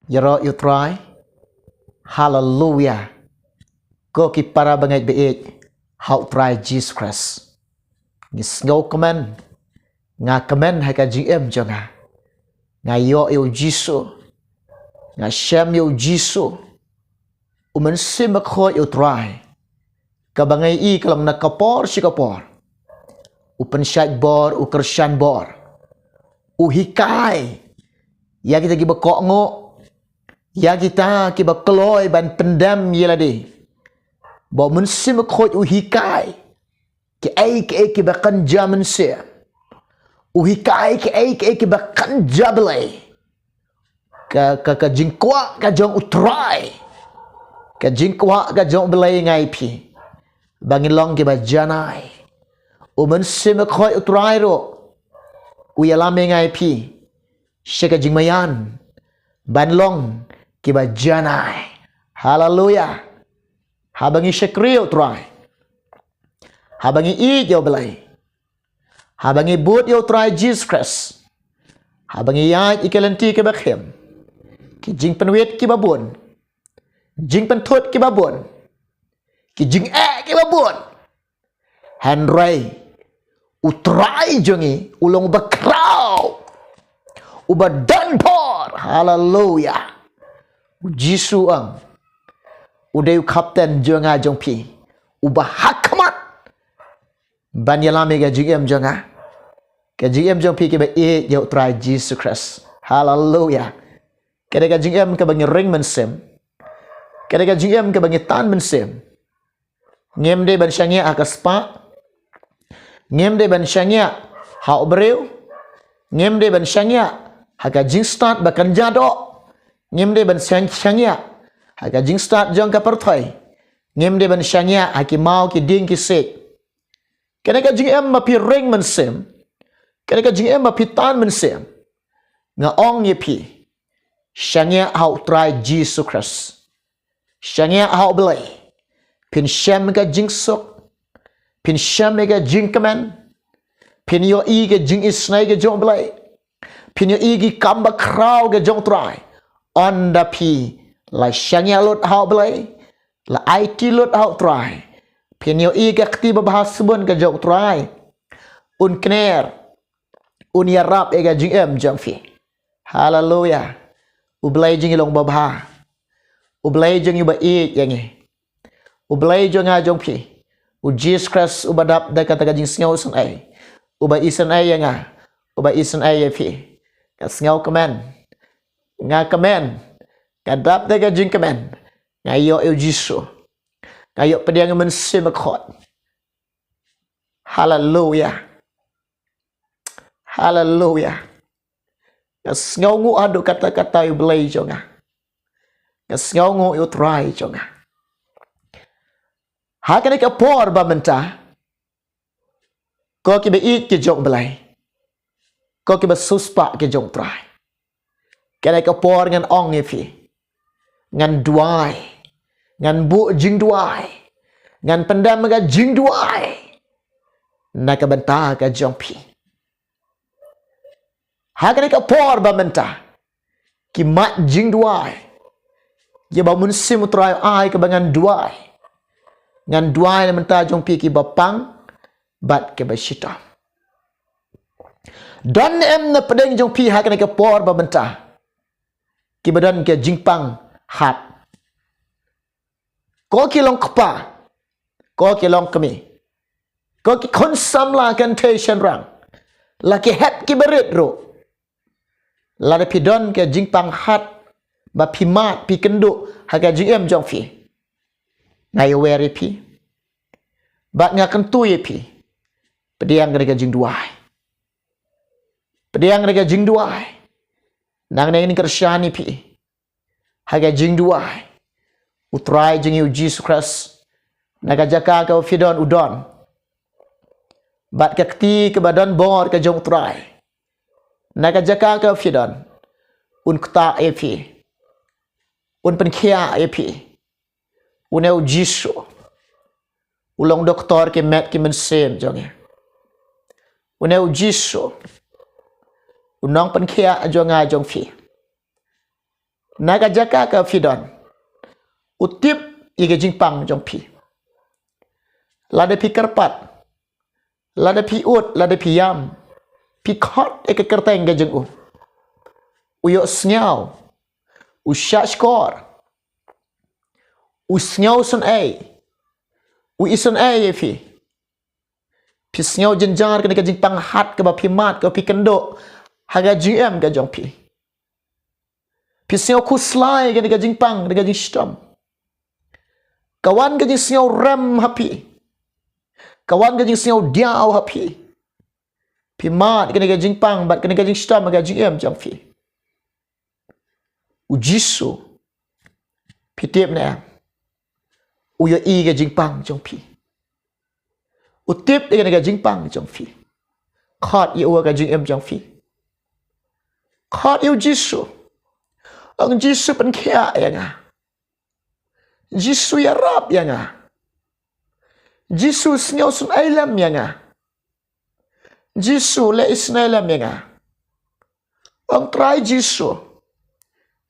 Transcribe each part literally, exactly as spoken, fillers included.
Ïaroh ïa u Trai. Haleluya. Ko ki para bangeit baieit ha u Trai Jisu Khrist, ngi sngewkmen, nga kmen ha ka jingim jong nga. Nga ïoh ïa u Jisu, nga shem ïa u Jisu, u Mynsiem Bakhuid ïa u Trai, kaba ngi i ka long na ka por sha ka por. U pynshait bor, u kyrshan bor, u hikai ïa kita kiba kohnguh, ïa kita kiba kloi ban pyndem ïa lade. Ba u Mynsiem Bakhuid u hikai kiei kiei kiba kynja mynsiem, u hikai kiei kiei kiba kynja Blei. Ka, ka, ka jingkwah ka jong u Trai, ka jingkwah ka jong u Blei ïa nga ïa phi, ba ngin long kiba janai. U Mynsiem Bakhuid u Trai ruh u ïalam ïa nga ïa phi sha ka jingmaïan ban long kiba janai. Haleluya. Haba ngi shakri ïa u Trai, haba ngi ïeit ïa u Blei, haba ngi bud ïa u Trai Jisu Khrist, haba ngi ïaid ïa ki lynti kiba khim, ki jingpynwit kiba bun, jingpynthut kiba bun, ki jingeh kiba bun, hynrei u Trai jong ngi u long uba khraw, uba don bor. Haleluya. U Jisu u ong, u dei u kapten jong nga jong phi, uba hakhmat ban ïalam ïa ka jingim jong nga, ka jingim jong phi kiba ïeit ïa u Trai Jisu Khrist. Haleluya. Ka dei ka jingim kaba ngi ring mynsiem, ka dei ka jingim kaba ngi tan mynsiem. Ngim dei ban shaniah ha ka spah, ngim dei ban shaniah ha u briew, ngim dei ban shaniah ha ka jingstad ba kynja doh, ngim dei ban shaniah ha ka jingstad jong ka pyrthei, ngim dei ban shaniah ha ki maw ki dieng ki siej. Kane ka jingim ba phi ring mynsiem, kane ka jingim ba phi tan mynsiem, nga ong ïa phi, shaniah ha u Trai Jisu Khrist, shaniah ha u Blei. Phin shem ka jingsuk, phin shem ka jingkmen, phin ïohi ka jingisynei ka jong u Blei, phin ïohi ki kam ba khraw ka jong u Trai. Ynda phi la shaniah lut ha u Blei, la aiti lut ha u Trai, phin ïohi ka kti babha sbun ka jong u Trai. Un kner, un ïarap ïa ka jingim jong phi. Haleluya. U Blei jong ngi long babha, u Blei jong ngi uba ïeit ïa ngi, u Blei jong nga jong phi, u Jisu Khrist uba dap da kata ka jingsngew isynei, uba isynei ïa nga, uba isynei ïa phi. Nga sngewkmen, nga kmen, nga dap da ka jingkmen. Nga ïoh ïa u Jisu, nga ïoh pdiang ïa u Mynsiem Bakhuid. Haleluya. Haleluya. Nga sngewnguh haduh katta katta ïa u Blei jong nga, nga sngewnguh ïa u Trai jong nga. Ha kane ka por ba mynta, ko kiba ïeit ki jong u Blei, ko kiba siewspah ki jong u Trai, kane ka por ngan ong ïa phi, ngan duwai, ngan buh jingduwai, ngan pyndem ka jingduwai na ka bynta ka jong phi. Ha kane ka por ba mynta, ki mat jingduwai, ïa ba u Mynsiem u Trai u ai kaba ngan duwai, ngan duwai na bynta jong phi kiba pang bad kiba shitom. Don em na pdeng jong phi ha kane ka por ba mynta kiba don ka jingpang hat? Ko ki long kpa, ko ki long kmie, ko ki khun samla kynthei shynrang, la ki hep kiba rit ruh, lada phi don ka jingpang hat ba phi mad phi kynduh ha ka jingim jong phi, nga ïawer ïa phi bad nga kyntu ïa phi, pdiang kane ka jingduwai, pdiang kane ka jingduwai. Nangne ngin kyrshan ïa phi ha ka jingduwai. U Trai jong ngi u Jisu Khrist, na ka jaka kaba phi don u don, bad ka kti kaba don bor ka jong u Trai, na ka jaka kaba phi don, un ktah ïa phi, un pynkhiah ïa phi. Une u Jisu u long doktor ki met ki mynsiem jong ngi. Une u Jisu u nongpynkhiah jong nga jong phi. na ka jaka ka phi don. U tip ïa ka jingpang jong phi. Lada phi kyrpad, lada phi ud, lada phi ïam, phi khot ïa ka kyrteng ka jong u, u ïohsngew, u shahshkor, u sngewsynei, u isynei ïa phi. Phi sngew jynjar kane ka jingpang hat kaba phi mad, kaba phi kynduh ha ka jingim ka jong phi. Phi sngew khuslai kane ka jingpang, kane ka jingshitom. Ka wan ka jingsngew rem ha phi. Ka wan ka jingsngew diaw ha phi. Phi mad kane ka jingpang bad kane ka jingshitom ha ka jingim jong phi. U Jisu, phi tip ne em, u ïohi ka jingpang jong phi. U tip ïa kane ka jingpang jong phi. Khot ïa u ha ka jingim jong phi. Khot ïa u Jisu. Ong, Jisu, pynkhiah ïa nga. Jisu, ïarap ïa nga. Jisu, sngewsynei lem ïa nga. Jisu, leh isynei lem ïa nga. Ong, Trai Jisu,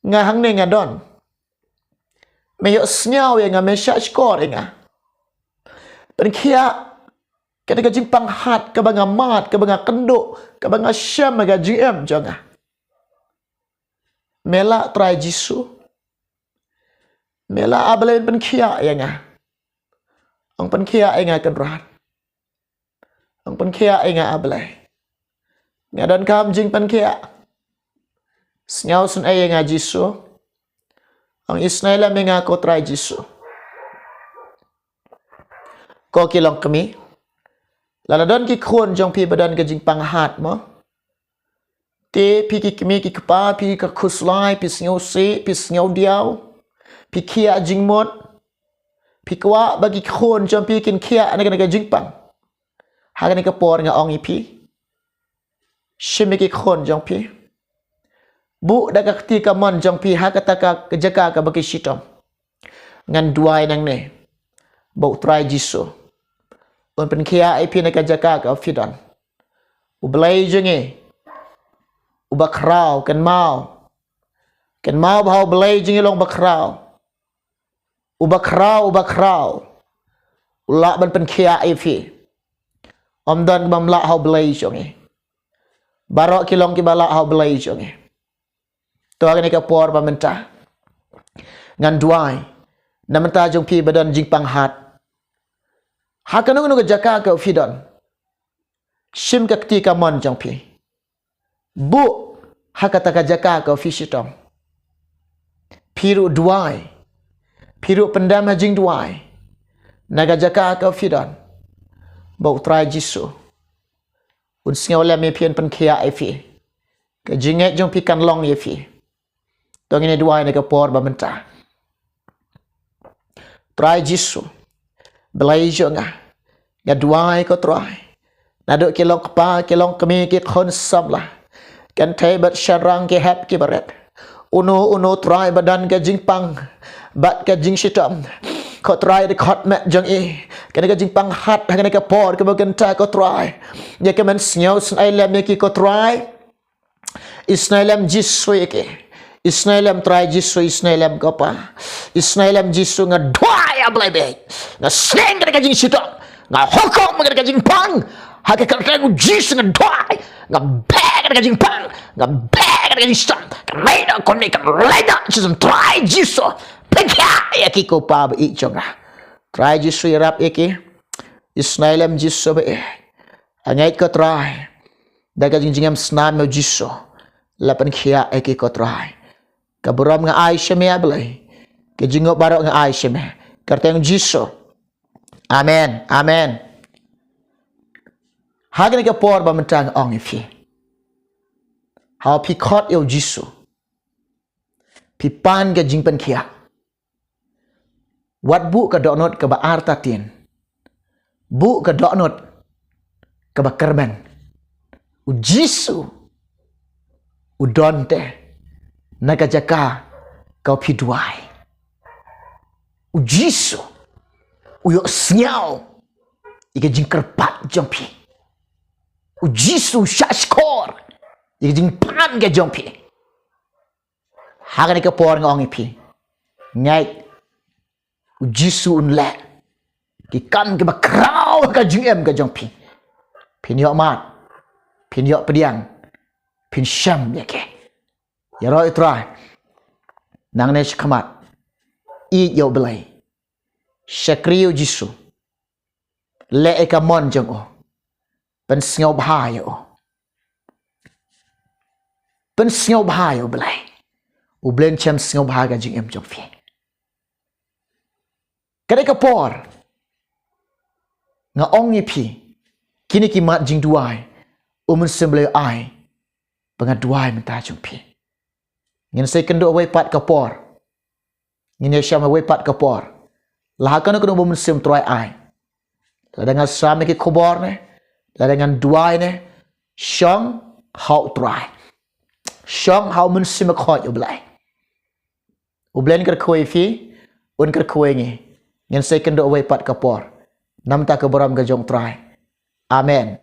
nga hangne nga don. Me ïohsngew ïa nga, me shahshkor ïa nga. Pynkhiah kane ka jingpang hat kaba nga mad, kaba nga kynduh, kaba nga shem ha ka jingim jong nga. Me lah, Trai Jisu. Me lah, A Blei, pynkhiah ïa nga. Ong, pynkhiah ïa nga, Kynrad. Ong, pynkhiah ïa nga, A Blei. Nga donkam jingpynkhiah. Sngewsynei ïa nga, Jisu. Ong, isynei lem ïa nga, ko Trai Jisu. Ko ki longkmie, lada don ki khun jong phi ba don ka jingpang hat mo, te phi ki kmie ki kpa, phi ka khuslai, phi sngewsih, phi sngewdiaw, phi khiah jingmut, phi kwah ba ki khun jong phi kin khiah na kane ka jingpang. Ha kane ka por nga ong ïa phi, shim ïa ki khun jong phi. Buh da ka kti kamon jong phi ha kata ka jaka kaba ki shitom. Ngan duwai nangne ba u Trai Jisu un pynkhiah ïa phi na ka jaka ka phi don. U Blei jong ngi uba khraw, kynmaw. Kynmaw ba ha u Blei jong ngi long ba khraw. Uba khraw, uba khraw. U lah ban pynkhiah ïa phi. Ym don kaba ym lah ha u Blei jong ngi. Baroh ki long kiba lah ha u Blei jong ngi. To ha kane ka por ba mynta ngan duwai na bynta jong phi ba don jingpang hat. Ha kano kano ka jaka ka phi don, shim ka kti kamon jong phi. Buh ha kata ka jaka ka phi shitom. Phi ruh duwai. Phi ruh pyndem ha jingduwai na ka jaka ka phi don, ba u Trai Jisu un sngewlem ïa phi, un pynkhiah ïa phi. Ka jingngeit jong phi kan long ïa phi. To ngin ïa duwai na ka por ba mynta. Trai Jisu, Blei jong nga, nga duwai, ko Trai, naduh ki longkpa, ki longkmie, ki khun samla, kynthei bad shynrang, ki hep ki barit, uno uno, Trai, ba don ka jingpang bad ka jingshitom, ko Trai, da ka khot met jong i, kane ka jingpang hat ha kane ka por kaba kynta, ko Trai, ïa ka men sngewsynei lem ïa ki, ko Trai. Isynei lem Jisu ïa ki. Isynei lem Trai Jisu, isynei lem, ko Pa. Isynei lem Jisu, nga duwai, A Blei beit. Nga sneng kane ka jingshitom. Nga hukum kane ka jingpang. Ha ka kyrteng u Jisu nga duwai. Nga beh kane ka jingpang. Nga beh kane ka jingshitom. Kan leit noh kumne, kan leit noh, Jisu, Trai Jisu. Pynkhiah ïa ki, ko Pa ba ïeit jong nga. Trai Jisu, ïarap ïa ki. Isynei lem Jisu ba ïeit. Nga ngeit, ko Trai, da ka jingjngem snam jong u Jisu, la pynkhiah ïa ki, ko Trai. Ka burom nga ai sha me, A Blei. Ka jingïoh baroh nga ai sha me. Kyrteng Jisu. Amen. Amen. Ha kane ka por ba mynta nga ong ïa phi, haba phi khot ïa u Jisu, phi pan ka jingpynkhiah. Wat buh ka dohnud kaba artatien. Buh ka dohnud kaba kyrmen. U Jisu u don te na ka jaka ka phi duwai. U Jisu u ïohsngew ïa ka jingkyrpad jong phi. U Jisu u shahshkor ïa ka jingpan ka jong phi. Ha kane ka por nga ong ïa phi, ngeit, u Jisu un leh ki kam kiba khraw ha ka jingim ka jong phi. Phin ïoh mad, phin ïoh pdiang, phin shem ïa ki. Ïaroh ïa u Trai nangne shakhmat. Ïeit ïa u Blei, shakri ïa u Jisu, leh ïa ka mon jong u, pynsngewbha ïa u, pynsngewbha ïa u Blei. U Blei un shem sngewbha ka jingim jong phi. Kane ka por nga ong ïa phi, kine ki mat jingduwai u Mynsiem Blei u ai, ba nga duwai mynta jong phi. Ngin sa ïakynduh ha kawei pat ka por. Ngin ïashem ha kawei pat ka por. La ha kano kano ba u Mynsiem Trai ai, lada ngan sam ïa ki khubor ne, lada ngan duwai ne, shong ha u Trai, shong ha u Mynsiem Bakhuid u Blei. U Blei un kyrkhu ïa phi, un kyrkhu ïa ngi. Ngin sa ïakynduh ha kawei pat ka por. Namar ka burom ka jong u Trai. Amen.